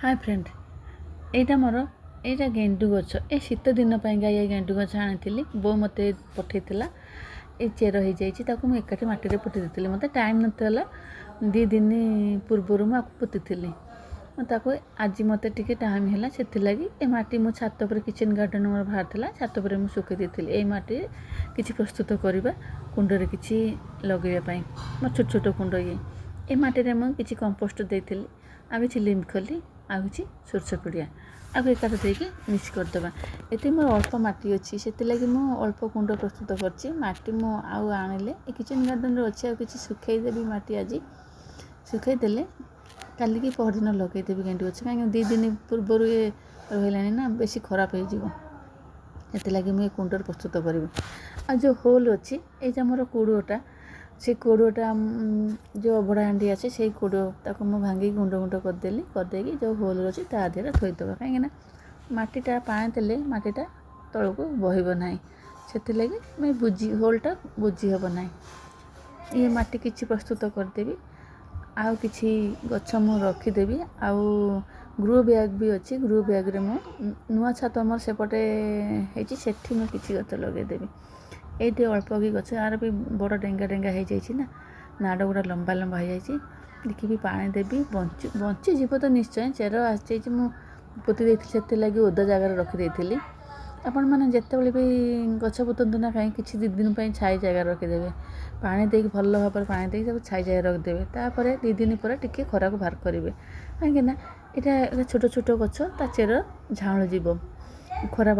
ହାଏ friend, ଏଇଟା ମୋର ଏଇଟା ଗେଣ୍ଡୁ ଗଛ। ଏ ଶୀତ ଦିନ ପାଇଁକା ଏ ଗେଣ୍ଡୁ ଗଛ ଆଣିଥିଲି। ବୋଉ ମୋତେ ପଠେଇଥିଲା। ଏ ଚେର ହେଇଯାଇଛି, ତାକୁ ମୁଁ ଏକାଠି ମାଟିରେ ପୋତି ଦେଇଥିଲି। ମୋତେ ଟାଇମ୍ ନଥିଲା। 2 ଦିନ ପୂର୍ବରୁ ମୁଁ ଆକୁ ପୋତିଥିଲି। ମୁଁ ତାକୁ ଆଜି ମୋତେ ଟିକେ ଟାଇମ୍ ହେଲା, ସେଥିଲାଗି ଏ ମାଟି ମୁଁ ଛାତ ଉପରେ, କିଚେନ୍ ଗାର୍ଡ଼େନ୍ ମୋର ବାହାରିଥିଲା, ଛାତ ଉପରେ ମୁଁ ଶୁଖେଇ ଦେଇଥିଲି। ଏଇ ମାଟିରେ କିଛି ପ୍ରସ୍ତୁତ କରିବା କୁଣ୍ଡରେ କିଛି ଲଗେଇବା ପାଇଁ। ମୋ ଛୋଟ ଛୋଟ କୁଣ୍ଡ ଇଏ। ଏ ମାଟିରେ ମୁଁ କିଛି କମ୍ପୋଷ୍ଟ ଦେଇଥିଲି, ଆଉ କିଛି ଲିମ୍ ଖଲି, ଆଉ କିଛି ସୋରିଷ ପିଡ଼ିଆ, ଆଉ ଏକାଠି ଦେଇକି ମିକ୍ସ କରିଦେବା। ଏଠି ମୋର ଅଳ୍ପ ମାଟି ଅଛି, ସେଥିଲାଗି ମୁଁ ଅଳ୍ପ କୁଣ୍ଡ ପ୍ରସ୍ତୁତ କରିଛି। ମାଟି ମୁଁ ଆଉ ଆଣିଲେ ଏ କିଚେନ୍ ଗାର୍ଡ଼େନ୍ରେ ଅଛି, ଆଉ କିଛି ଶୁଖେଇ ଦେବି ମାଟି। ଆଜି ଶୁଖେଇ ଦେଲେ କାଲିକି ପହରଦିନ ଲଗେଇଦେବି ଗେଣ୍ଡୁ ଗଛ। କାହିଁକି 2 ଦିନ ପୂର୍ବରୁ ଇଏ ରହିଲାଣି ନା, ବେଶୀ ଖରାପ ହେଇଯିବ। ସେଥିଲାଗି ମୁଁ ଏ କୁଣ୍ଡରେ ପ୍ରସ୍ତୁତ କରିବି। ଆଉ ଯେଉଁ ହୋଲ୍ ଅଛି, ଏଇଟା ମୋର କୋଡ଼ୁଅଟା। ସେ କୋଡ଼ୁଅଟା ଯେଉଁ ଅବଢ଼ା ହାଣ୍ଡି ଅଛି, ସେଇ କୋଡ଼ୁଅ ତାକୁ ମୁଁ ଭାଙ୍ଗିକି ଗୁଣ୍ଡ ଗୁଣ୍ଡ କରିଦେଲି। କରିଦେଇକି ଯେଉଁ ହୋଲ୍ ଅଛି, ତା ଦେହରେ ଥୋଇଦେବା। କାହିଁକିନା ମାଟିଟା ପାଣି ଦେଲେ ମାଟିଟା ତଳକୁ ବହିବ ନାହିଁ। ସେଥିଲାଗି ମୁଁ ବୁଜି ହୋଲ୍ଟା ବୁଜି ହେବ ନାହିଁ। ଇଏ ମାଟି କିଛି ପ୍ରସ୍ତୁତ କରିଦେବି, ଆଉ କିଛି ଗଛ ମୁଁ ରଖିଦେବି। ଆଉ ଗ୍ରୋ ବ୍ୟାଗ୍ ବି ଅଛି। ଗ୍ରୋ ବ୍ୟାଗ୍ରେ ମୁଁ ନୂଆ ଛାତ ମୋର ସେପଟେ ହେଇଛି, ସେଠି ମୁଁ କିଛି ଗଛ ଲଗେଇଦେବି। ଏଇଠି ଅଳ୍ପ କି ଗଛ ଆର ବି ବଡ଼ ଡେଙ୍ଗା ଡେଙ୍ଗା ହେଇଯାଇଛି ନା, ନାଡ଼ ଗୁଡ଼ା ଲମ୍ବା ଲମ୍ବା ହେଇଯାଇଛି। ଦେଖିବି, ପାଣି ଦେବି, ବଞ୍ଚିଯିବ ତ ନିଶ୍ଚୟ। ଚେର ଆସିଯାଇଛି, ମୁଁ ପୋତି ଦେଇଥିଲି, ସେଥିଲାଗି ଓଦା ଜାଗାରେ ରଖିଦେଇଥିଲି। ଆପଣମାନେ ଯେତେବେଳେ ବି ଗଛ ପୋତନ୍ତୁ ନା କାହିଁ, କିଛି 2 ଦିନ ପାଇଁ ଛାଇ ଜାଗାରେ ରଖିଦେବେ। ପାଣି ଦେଇକି, ଭଲ ଭାବରେ ପାଣି ଦେଇକି ତାକୁ ଛାଇ ଜାଗାରେ ରଖିଦେବେ। ତାପରେ 2 ଦିନ ପରେ ଟିକେ ଖରାକୁ ବାହାର କରିବେ। କାହିଁକିନା ଏଇଟା ଛୋଟ ଛୋଟ ଗଛ, ତା ଚେର ଝାଉଁଳି ଯିବ ଖରା।